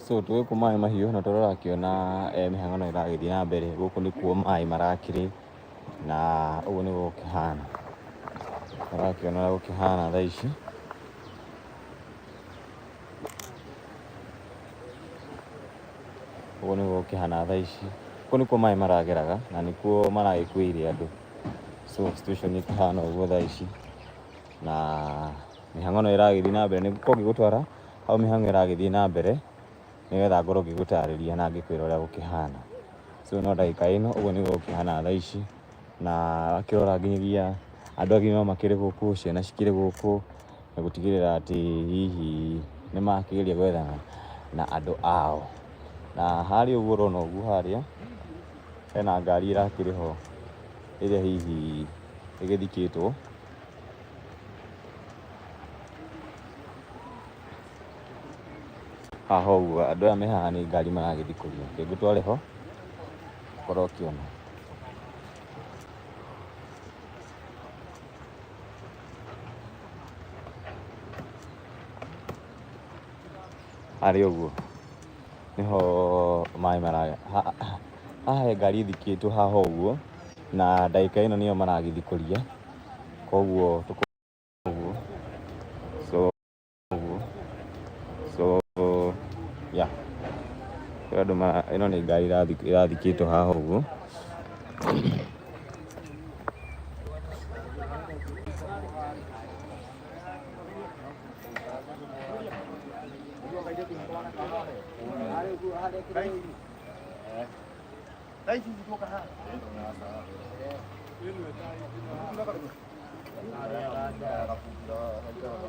So twĩ gũkũ Maĩ Mahiũ na tũrakĩona mĩhang'o no ĩragĩthiĩ na mbere, gũkũ nĩkuo maĩ marakĩrĩ na ũguo nĩguo gũkĩhana. Ũrakĩona ũrĩa gũkĩhana thaa ici. Ũguo nĩguo gũkĩhana thaa ici. Kũu nĩkuo maĩ marageraga na nĩkuo maragĩkuĩire andũ. So situation ĩkĩhana ũguo thaa ici na mĩhang'o no ĩragĩthiĩ na mbere. Nĩngũkorwo ngĩgũtwara hau mĩhang'o ĩragĩthiĩ na mbere nĩgetha ngorwo ngĩgũtarĩria na ngĩkwĩra ũrĩa gũkĩhana. So no ndagĩka ĩno ũguo nĩguo gũkĩhana thaa ici na wakĩrora nginyagia andũ agima makĩrĩ gũkũ, ciana cikĩrĩ gũkũ na gũtigĩrĩra atĩ hihi nĩ makĩgeria gwethana na andũ ao. Na harĩa ũguo ũrona ũguo harĩa hena ngari ĩrakĩrĩ ho ĩrĩa hihi ĩgĩthikĩtwo. Haha ũguo andũ aya me haha nĩ ngari maragĩthikũria. Reke ngũtware ho ũkorwo ũkĩona. Harĩa ũguo nĩho maĩ mara, haha he ngari ĩthikĩtwo haha ũguo na ndagĩka ĩno nĩyo maragĩthikũria koguo ũguo so ũguo so yeah andũ ĩno nĩ ngari ĩrathikĩtwo haha ũguo.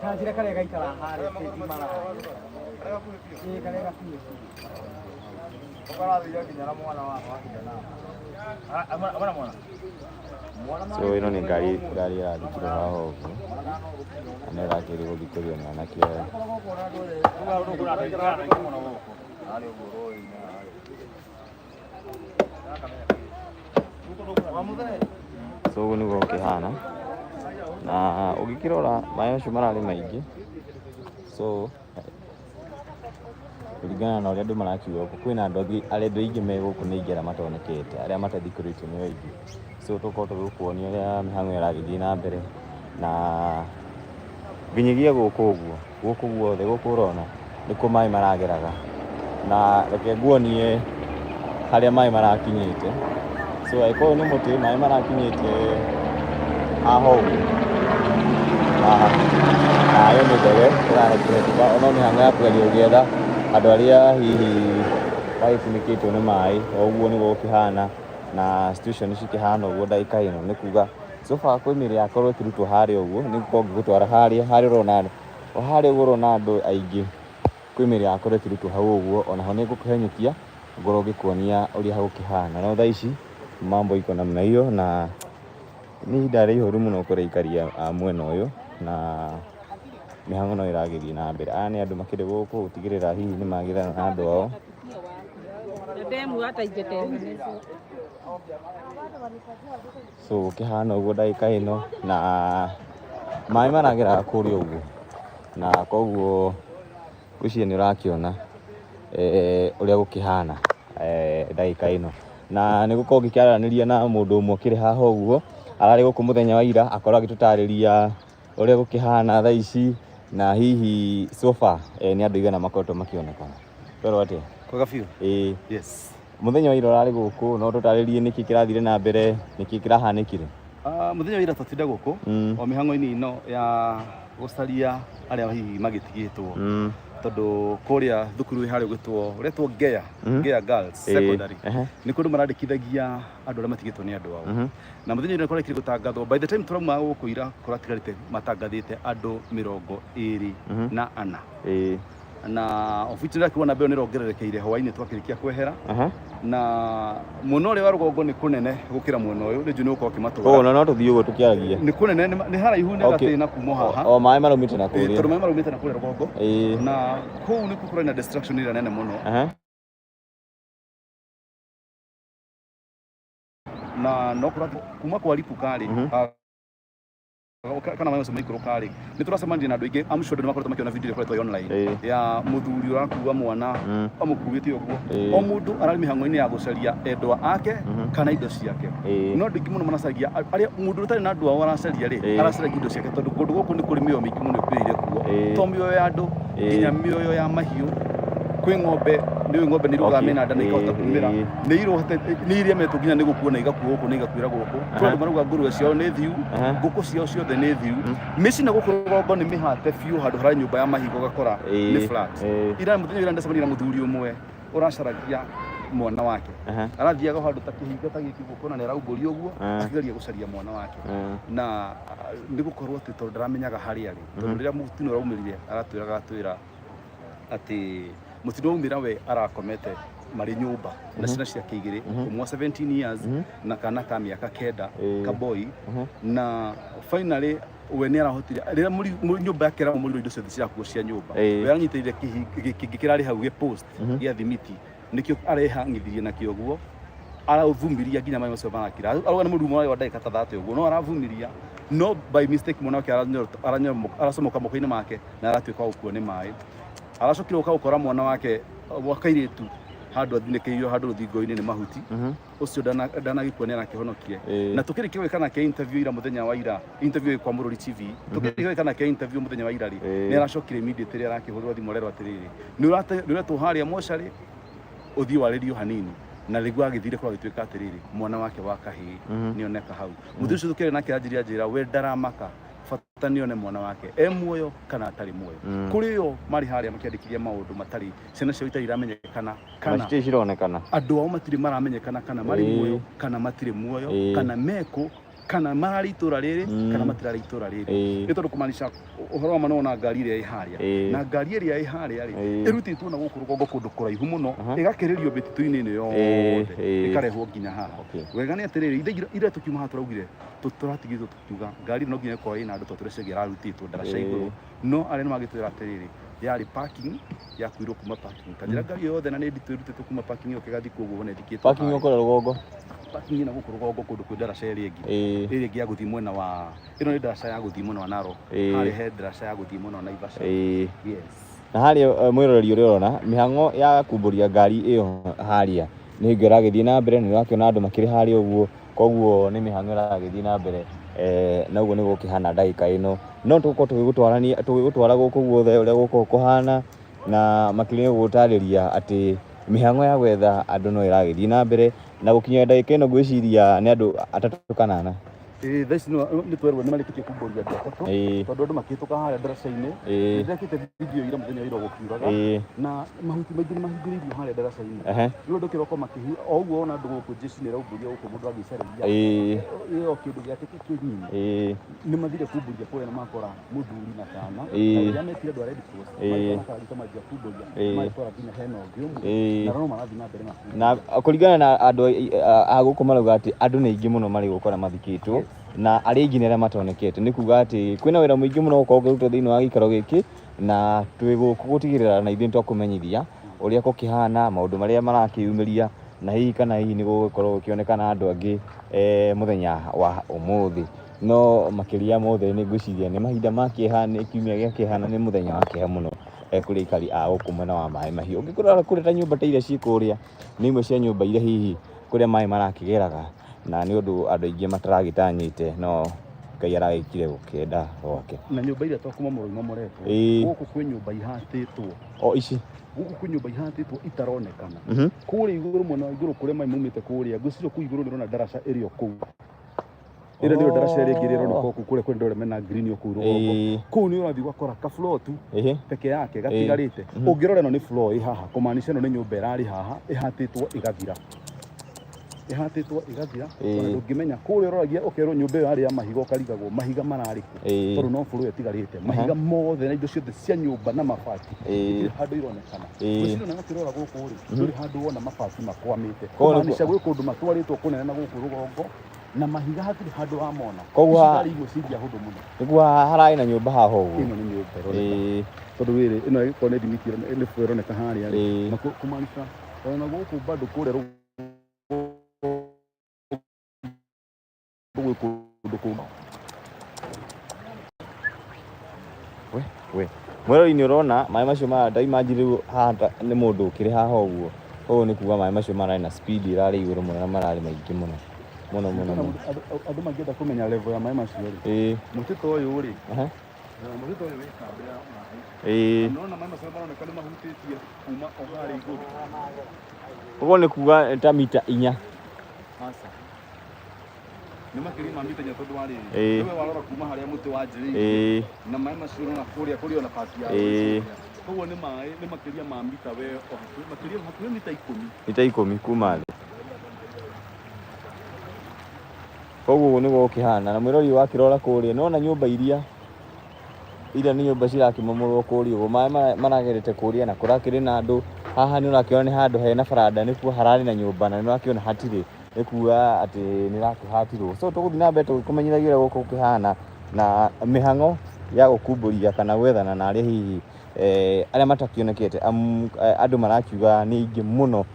Kanjĩra karĩa gaikara harĩa mara. Ĩĩ karĩa gakuhĩ. So ĩno nĩ ngari ngari ĩrathikirwo haha ũguo na nĩ ĩrakĩrĩ gũthikĩrio nĩ anake aya. So ũguo nĩguo gũkĩhana na ũngĩkĩrora maĩ macio mararĩ maingĩ so kũringana na ũrĩa andũ marakiuga gũkũ kwĩna andũ angĩ andũ aingĩ me gũkũ nĩ aingĩ arĩa matonekete arĩa matathikũrĩtio nĩ aingĩ. So tũkorwo tũgĩkuonia ũrĩa mĩhang'o ĩragĩthiĩ na mbere na nginyagia gũkũ ũguo, gũkũ guothe gũkũ ũrona nĩkuo maĩ marageraga. Na reke nguonie harĩa maĩ marakinyĩte. So angĩkorwo ũyũ nĩ mũtĩ maĩ marakinyĩte haha ũguo haha. Na ĩyo nĩ ndege ĩrahĩtũka no mĩhang'o ya kũgeria gũgĩetha andũ arĩa hihi magĩkunĩkĩtwo nĩ maĩ o ũguo nĩguo gũkĩhana na situation cikĩhana ũguo ndagĩka ĩno nĩ kuga so far kwĩ mĩrĩ yakorwo ĩkĩrutwo harĩa ũguo nĩ gũkorwo ngĩgũtwara harĩa harĩa ũrona o harĩa ũguo ũrona andũ aingĩ kwĩ mĩrĩ yakorwo ĩkĩrutwo hau ũguo onaho nĩ ngũkũhenyũkia ngorwo ngĩkuonia ũrĩa gũkĩhana. No thaa ici mambo iko namna hiyo na nĩ ihinda rĩa ihoru mũno kũrĩ aikari a mwena ũyũ na mĩhang'o no ĩragĩthiĩ na mbere. Aya nĩ andũ makĩrĩ gũkũ gũtigĩrĩra hihi nĩ magĩthana na andũ ao. So gũkĩhana ũguo ndagĩka ĩno na maĩ marageraga kũrĩa ũguo na koguo ngwĩciria nĩ ũrakĩona ũrĩa gũkĩhana ndagĩka ĩno. Na nĩ ngũkorwo ngĩkĩaranĩria na mũndũ ũmwe ũkĩrĩ haha ũguo, ararĩ gũkũ mũthenya wa ira, akorwo agĩtũtarĩria ũrĩa gũkĩhana thaa ici, na hihi so far nĩ andũ aigana makoretwo makĩonekana. Werwo atĩa? Kwega biũ. Ĩĩ. Yes. Mũthenya wa ira ũrarĩ gũkũ, no ũtũtarĩrie nĩkĩ kĩrathire na mbere, nĩkĩ kĩrahanĩkire? Ah, mũthenya wa ira twatinda gũkũ o mĩhang'o-inĩ ĩno ya gũcaria arĩa hihi magĩtigĩtwo tondũ kũrĩa thukuru ĩ harĩa ũgĩtwo ũretwo Ngea, Ngea Girls Secondary nĩ kũndũ marandĩkithagia andũ arĩa matigĩtwo nĩ andũ ao na mũthenya ũrĩa kũrekire gũtangathwo by the time tũrauma gũkũ ira kũratigarĩte matangathĩte andũ 24. Na obici ndĩrakiuga namba ĩyo nĩ ĩrongererekeire hwainĩ twakĩrĩkia kwehera. Na mwena ũrĩa wa rũgongo nĩ kũnene gũkĩra mwena ũyũ, nĩ njũĩ nĩ ũgũkorwo ũkĩmatwara. Koguo no tũthiĩ ũguo tũkĩaragia. Nĩ kũnene, nĩ haraihu nĩ gatĩna kuma haha. O maĩ maraumĩte na kũrĩa. Tondũ maĩ maraumĩte na kũrĩa rũgongo. Na kũu nĩkuo kũrarĩ na destruction ĩrĩa nene mũno. Na no kũrathiĩ kuma kwa Lipuka rĩ, kana maĩ macio maikũrũka rĩ, nĩ tũracemanirie na andũ aingĩ. I'm sure andũ nĩ makoretwo makĩona video ĩrĩa ĩkoretwo ĩ online ya mũthuri ũrakua mwana amũkuĩte ũguo. O mũndũ ararĩ mĩhang'o-inĩ ya gũcaria endwa ake kana indo ciake. No andũ aingĩ mũno maracaria arĩa mũndũ ũtarĩ na andũ ao aracaria rĩ, aracaragia indo ciake tondũ kũndũ gũkũ nĩ kũrĩ mĩoyo mĩingĩ mũno ĩkuĩrĩire kuo. To mĩoyo ya andũ, nginya mĩoyo ya mahiũ. Kwĩ ng'ombe, nĩ ũĩ ng'ombe nĩ irugaga mĩnanda na ikahota kumĩra. Nĩ nĩ iremetwo nginya nĩ gũkua na igakuo gũkũ na igakuĩra gũkũ. Kwĩ andũ marauga ngũrwe ciao nĩ thiu, ngũkũ ciao ciothe nĩ thiu. Mĩciĩ na gũkũ rũgongo nĩ mĩhate biũ, handũ hararĩ nyũmba ya mahiga ũgakora nĩ flat. Ira mũthenya ira ndacemania na mũthuri ũmwe ũracaragia mwana wake. Arathiaga handũ ta kĩhinga ta gĩkĩ ũguo ũkona nĩ araumbũria ũguo akĩgeria gũcaria mwana wake. Na nĩ gũkorwo atĩ tondũ ndaramenyaga harĩa arĩ. Tondũ rĩrĩa mũtino ũraumĩrire aratwĩraga atwĩra atĩ mũtino waumĩra we arakomete marĩ nyũmba na ciana ciake igĩrĩ, ũmwe wa 17 years na kana ka mĩaka 9 kaboi. Na finally we nĩ arahotire rĩrĩa nyũmba yake ĩramomorire indo ciothe cirakuo cia nyũmba, we aranyitĩrĩire kĩngĩ kĩrarĩ hau gĩ post gĩa thimiti, nĩkĩo arehang'ithirie nakĩo ũguo, aravumiria nginya maĩ macio marakira. Arauga nĩ mũrumo warĩ wa ndagĩka ta 30 ũguo, no aravumiria, no by mistake mwana wake aracomoka moko-inĩ make na aratuĩka wa gũkuo nĩ maĩ. Aracokire gũka gũkora mwana wake wa kairĩtu handũ athinĩkĩirio handũ rũthingo-inĩ nĩ mahuti. Ũcio ndanagĩkua, nĩ arakĩhonokie. Na tũkĩrĩkia gwĩka nake interview ira mũthenya wa ira, interview ĩ kwa Mũrũri TV, tũkĩrĩkia gwĩka nake interview mũthenya wa ira rĩ, nĩ aracokire immediately arakĩhũrĩrwo thimũ arerwo atĩrĩrĩ, nĩ ũretwo harĩa mocarĩ ũthiĩ warĩrio hanini. Na rĩguo agĩthire kũrĩa agĩtuĩka atĩrĩrĩ, mwana wake wa kahĩĩ nĩ oneka hau. Mũthuri ũcio tũkĩaria nake anjĩria anjĩra we ndaramaka, bata nĩ one mwana wake e muoyo kana atarĩ muoyo. Kũrĩ o marĩ harĩa makĩandĩkithia maũndũ matarĩ, ciana ciao itarĩ iramenyekana kana citirĩ cironekana, andũ ao matirĩ maramenyekana kana marĩ muoyo kana matirĩ muoyo, kana mekũ, kana mararĩ itũra rĩrĩ kana matirarĩ itũra rĩrĩ. Nĩ tondũ kũmaanisha ũhoro wa ma nĩwona ngari ĩrĩa ĩ harĩa, na ngari ĩrĩa ĩ harĩa rĩ, ĩrutĩtwo na gũkũ rũgongo kũndũ kũraihu mũno, ĩgakĩrĩrio mĩtitũ-inĩ ĩno yothe, ĩkarehwo nginya haha. Wega nĩ atĩrĩrĩ, ithe tũkiuma haha tũraugire tũratigĩtwo tũkiuga ngari ĩno no nginya ĩkorwo ĩna andũ tondũ tũreciria ĩrarutĩtwo ndaraca igũrũ. No arĩa nĩ magĩtwĩra atĩrĩrĩ, yarĩ parking, yakuirwo kuma parking. Ta njĩra ngari yothe na nĩ nditũ ĩrutĩtwo kuma parking ĩyo ĩgathikwo ũguo wone ĩthikĩtwo parking harĩa. Ũkũrĩa rũgongo. Parking ĩna gũkũ rũgongo kũndũ kwĩ ndaraca ĩrĩa ĩngĩ, ĩrĩa ĩngĩ ya gũthiĩ mwena wa ĩno nĩ ndaraca ya gũthiĩ mwena wa Narok. Harĩa he ndaraca ya gũthiĩ mwena wa Naivasha. Yes. Na harĩa mwĩroreri ũrĩa ũrona mĩhang'o ya kumbũria ngari ĩyo harĩa nĩ hingo ĩragĩthiĩ na mbere, nĩ ũrakĩona andũ makĩrĩ harĩa ũguo, koguo nĩ mĩhang'o ĩragĩthiĩ na mbere, na ũguo nĩguo gũkĩhana ndagĩka ĩno. No tũgũkorwo tũgĩgũtwarania tũgĩgũtwara gũkũ guothe ũrĩa gũkoragwo kũhana, na makĩria nĩ gũgũtarĩria atĩ mĩhang'o ya gwetha andũ no ĩragĩthiĩ na mbere, na gũkinya ndagĩka ĩno ngwĩciria nĩ andũ atatũ kana ana. Ĩĩ, thaa ici nĩ twerwo nĩ marĩkĩtie kumbũria andũ atatũ, tondũ andũ makĩhĩtũka harĩa ndaraca-inĩ. Nĩndekĩte video ira mũthenya wa ira gũkiuraga, na mahuti maingĩ nĩ mahingĩrĩirio harĩa ndaraca-inĩ. Rĩu andũ kĩroko makĩhi o ũguo wona andũ gũkũ jeshi nĩ ĩraumbũria gũkũ mũndũ agĩcarĩria ĩyo kĩndũ gĩake kĩnini. Nĩ mathire kumbũria kũrĩa na makora mũthuri na kana. Na rĩrĩa metire andũ a Red Cross, magĩka na karagita manjia kumbũria, magĩkora nginya hena ũngĩ ũmwe, na no marathiĩ na mbere na kumbũria. Na kũringana na andũ a gũkũ marauga atĩ andũ nĩ aingĩ mũno marĩ gũkũ arĩa mathikĩtwo, na arĩa aingĩ nĩ arĩa matonekete. Nĩ kuga atĩ kwĩna wĩra mũingĩ mũno ũgũkorwo ũkĩrutwo thĩinĩ wa gĩikaro gĩkĩ, na twĩ gũkũ gũtigĩrĩra na ithuĩ nĩ twakũmenyithia ũrĩa gũkĩhana, maũndũ marĩa marakĩyumĩria, na hihi kana hihi nĩ gũgũkorwo gũkĩonekana andũ angĩ mũthenya wa ũmũthĩ. No makĩria mothe nĩ ngwĩciria nĩ mahinda ma kĩeha, nĩ kiumia gĩa kĩeha, na nĩ mũthenya wa kĩeha mũno kũrĩ aikari a gũkũ mwena wa Maĩ Mahiũ. Ũngĩkora kũrĩa ta nyũmba ta iria ciĩ kũrĩa, nĩ imwe cia nyũmba iria hihi kũrĩa maĩ marakĩgeraga, na nĩ ũndũ andũ aingĩ mataragĩtanyĩte, no Ngai aragĩkire gũkĩenda gwake. Na nyũmba iria to kũmomorwo imomoretwo, gũkũ kwĩ nyũmba ihatĩtwo. O ici? Gũkũ kwĩ nyũmba ihatĩtwo itaronekana. Kũrĩa igũrũ mwena wa igũrũ kũrĩa maĩ maumĩte kũrĩa, ngwĩciria kũu igũrũ nĩ ũrona ndaraca ĩrĩ o kũu. Ĩrĩa nĩyo ndaraca ĩrĩa ĩngĩ ĩrĩa ĩroneka kũu kũrĩa kwĩ andũ arĩa mena green o kũu rũgongo. Kũu nĩ ũrathiĩ ũgakora ka floor tu peke yake gatigarĩte. Ũngĩrora ĩno nĩ floor ĩ haha, kũmaanisha ĩno nĩ nyũmba ĩrarĩ haha ĩhatĩtwo ĩgathira. Ĩhatĩtwo ĩgathira. Ona ndũngĩmenya kũrĩa ũroragia, ũkerwo nyũmba ĩyo yarĩ ya mahiga, ũkarigagwo mahiga mararĩ kũ, tondũ no bũrũ ĩtigarĩte. Mahiga mothe na indo ciothe cia nyũmba na mabati itirĩ handũ ironekana. Ngwĩciria ona wakĩrora gũkũ rĩ, ndũrĩ handũ wona mabati makwamĩte. Koguo nĩ Kũmaanisha gwĩ kũndũ matwarĩtwo kũnene na gũkũ rũgongo, na mahiga hatirĩ handũ wamona. Koguo Ici ngari imwe cingĩahũthũ mũno. Nĩguo haha hararĩ na nyũmba haha ũguo. Ĩno nĩ nyũmba ĩroneka, tondũ wĩrĩ ĩno ĩgĩkorwo nĩ thimiti nĩ bũrũ ĩroneka harĩa rĩ, na kũmaanisha ona gũkũ bado kũrĩa rũgongo gwĩ kũndũ kũngĩ. We we mwĩrori, nĩ ũrona maĩ macio mara ta imagine rĩu haha nĩ mũndũ ũkĩrĩ haha ũguo. Ũguo nĩ kuga maĩ macio mararĩ na speed ĩrarĩ igũrũ mũno na mararĩ maingĩ mũno mũno mũno mũno. Andũ mangĩenda kũmenya level ya maĩ macio rĩ, mũtĩ ta ũyũ rĩ, mũtĩ ta ũyũ wĩ kambĩ ya maĩ. Nona maĩ macio maroneka nĩ mahutĩtie kuma o harĩa igũrũ. Ũguo nĩ kuga ta mita 4. Aca, nĩ makĩria ma mita 4, tondũ wa rĩrĩ, nĩwe warora kuma harĩa mũtĩ wanjĩrĩirie na maĩ macio ũrona kũrĩa kũrĩ ona pati ya kũrĩa. Koguo nĩ maĩ nĩ makĩria ma mita, we o hakuhĩ makĩria hakuhĩ mita 10. Mita 10 kuma thĩ. Koguo ũguo nĩguo gũkĩhana. Na mwĩrori, wakĩrora kũrĩa, nĩwona nyũmba iria nĩ nyũmba cirakĩmomorwo kũrĩa ũguo. Maĩ maragerete kũrĩa na kũrakĩrĩ na andũ haha. Nĩ ũrakĩona nĩ handũ hena baranda, nĩkuo hararĩ na nyũmba, na nĩ ũrakĩona hatirĩ, nĩ kuga atĩ nĩ ĩrakĩhatirwo. So tũgũthiĩ na mbere tũgĩkũmenyithagia ũrĩa gũkũ gũkĩhana na mĩhang'o ya gũkumbũria kana gwethana na arĩa hihi arĩa matakĩonekete, amu andũ marakiuga nĩ aingĩ mũno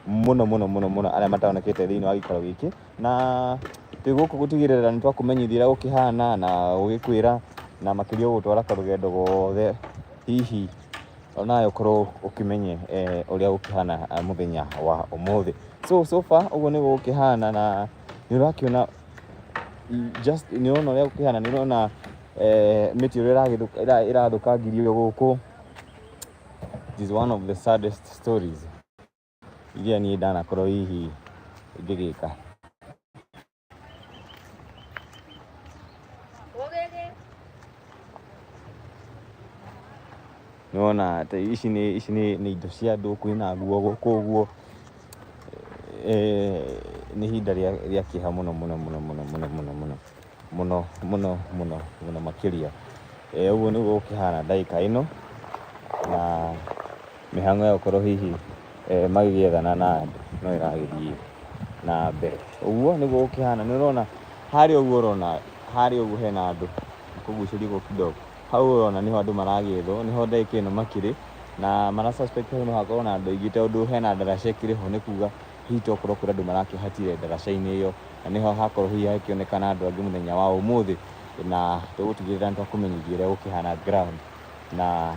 mũno mũno mũno mũno arĩa mataonekete thĩinĩ wa gĩikaro gĩkĩ. Na twĩ gũkũ gũtigĩrĩra nĩ twakũmenyithia ũrĩa gũkĩhana na gũgĩkwĩra, na makĩria gũgũtwara karũgendo gothe, hihi onawe ũkorwo ũkĩmenye ũrĩa gũkĩhana mũthenya wa ũmũthĩ. So far ũguo nĩguo gũkĩhana, na nĩ ũrakĩona just nĩ ũrona ũrĩa gũkĩhana, nĩ ũrona mĩtĩ ũrĩa ĩrathũkangirio gũkũ. It is one of the saddest stories iria niĩ ndanakorwo hihi ngĩgĩka. Nĩwona ta ici nĩ indo cia andũ, kwĩna nguo gũkũ ũguo. Nĩ ihinda rĩa kĩeha mũno mũno mũno mũno mũno mũno mũno mũno mũno mũno mũno makĩria. Ũguo nĩguo gũkĩhana ndagĩka ĩno, na mĩhang'o ya gũkorwo hihi magĩgĩethana na andũ no ĩragĩthiĩ na mbere. Ũguo nĩguo gũkĩhana. Nĩ ũrona harĩa ũguo, ũrona harĩa ũguo hena andũ kũgucĩrio gũkũ kidogo. Hau ũrona nĩho andũ maragĩethwo, nĩho ndagĩka ĩno makĩrĩ, na mara suspect hau no hakorwo na andũ aingĩ, tondũ hena ndaraca ĩkĩrĩ ho. Nĩ kuga hihi tokorwo kũrĩ andũ marakĩhatire ndaraca-inĩ ĩyo, na nĩho hakorwo hihi hakĩonekana andũ angĩ mũthenya wa ũmũthĩ. Na tũgũtigĩrĩra nĩ twakũmenyithia ũrĩa gũkĩhana ground, na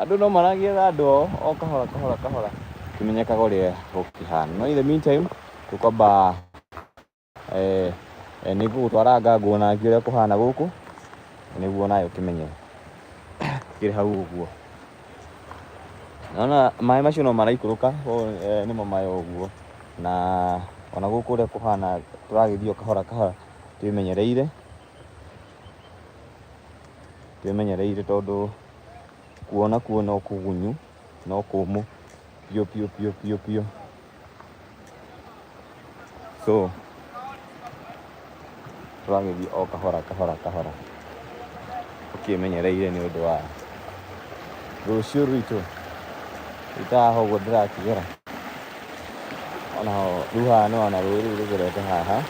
andũ no maragĩetha andũ o kahora kahora kahora, kĩmenyekaga ũrĩa gũkĩhana. No in the meantime tũkwamba nĩ ngũgũtwara nguonagie ũrĩa kũhana gũkũ, nĩguo nawe ũkĩmenye kĩrĩ hau ũguo. Naona maĩ macio no maraikũrũka, nĩmo maya ũguo. Na ona gũkũ ũrĩa kũhana, tũragĩthiĩ o kahora kahora twĩmenyereire, twĩmenyereire, tondũ kuona kuo no kũgunyu, no kũmũ piũ piũ piũ piũ piũ. So tũragĩthiĩ o kahora kahora kahora ũkĩmenyereire nĩ ũndũ wa rũciũ rwitũ. Itahaha ũguo ndĩrakĩgera onaho rĩu haha, nĩwona rũĩ rũu rũgerete haha.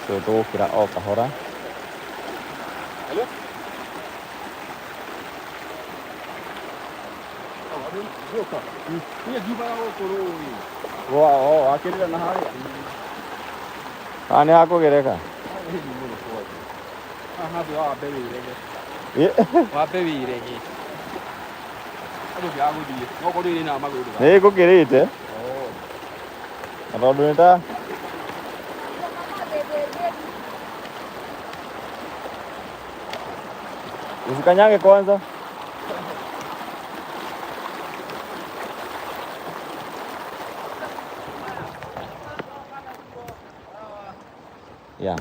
So tũgũkĩra o kahora. Hello? Niĩ ngiumaga gũkũ rũĩ. Wakĩrĩra na harĩa haha nĩ hakũgereka. Haha thĩ wambe wĩrege. Wambe wĩrege. Andũ kĩaga gũthiĩ. No korwo ĩrĩ na magũrũ ndũgathiĩ. Nĩ ngũkĩrĩte na tondũ nĩ ta usikanyange kwanza. Yeah.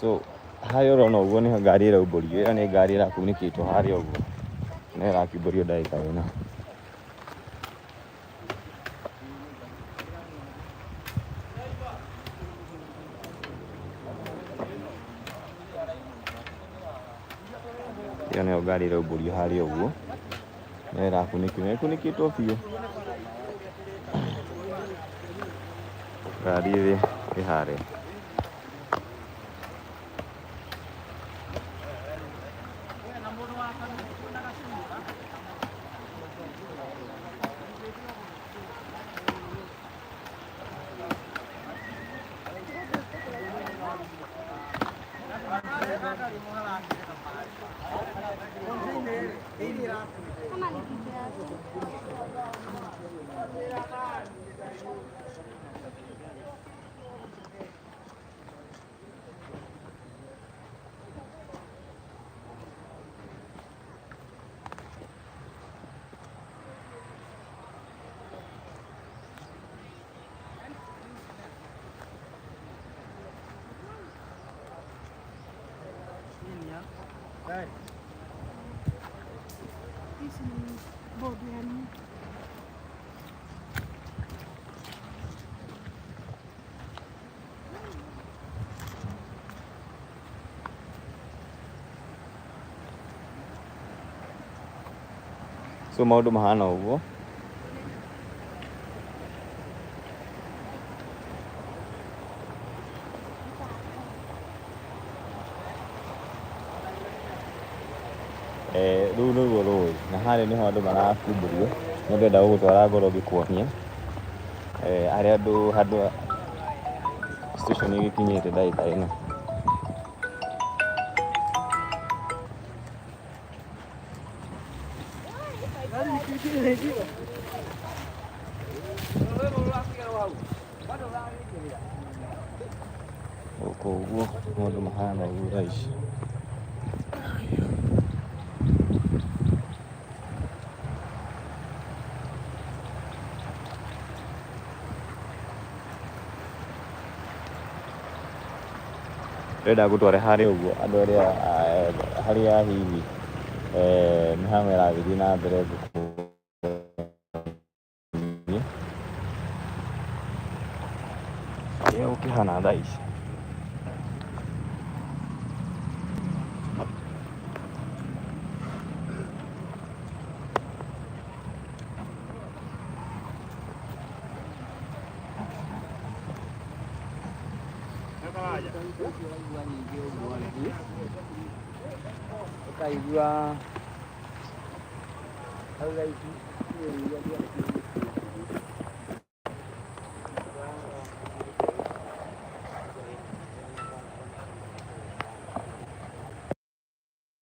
So harĩa ũrona ũguo nĩho ngari ĩraumbũrio. Ĩyo nĩ ngari ĩrakunĩkĩtwo harĩa ũguo, nĩ ĩrakiumbũrio ndagĩka ĩno. Ĩyo nĩyo ngari ĩraumbũrio harĩa ũguo, nĩyo ĩrakunĩkĩrwo, ĩkunĩkĩtwo biũ. Ngari ĩrĩa ĩ harĩa. So maũndũ mahana ũguo. Rũu nĩruo rũĩ na harĩa nĩho andũ marakumbũrio, no ndĩrenda gũgũtwara ngoro ngĩkuonia harĩa andũ handũ station ĩgĩkinyĩte ndagĩka ĩno. Gũkũ ũguo maũndũ mahana ũguo thaa ici. Ndĩrenda ngũtware harĩa ũguo andũ arĩa harĩa hihi mĩhang'o ĩragĩthiĩ na mbere ngũkuonie ũrĩa gũkĩhana thaa ici. Ũkaigua hau thaa ici.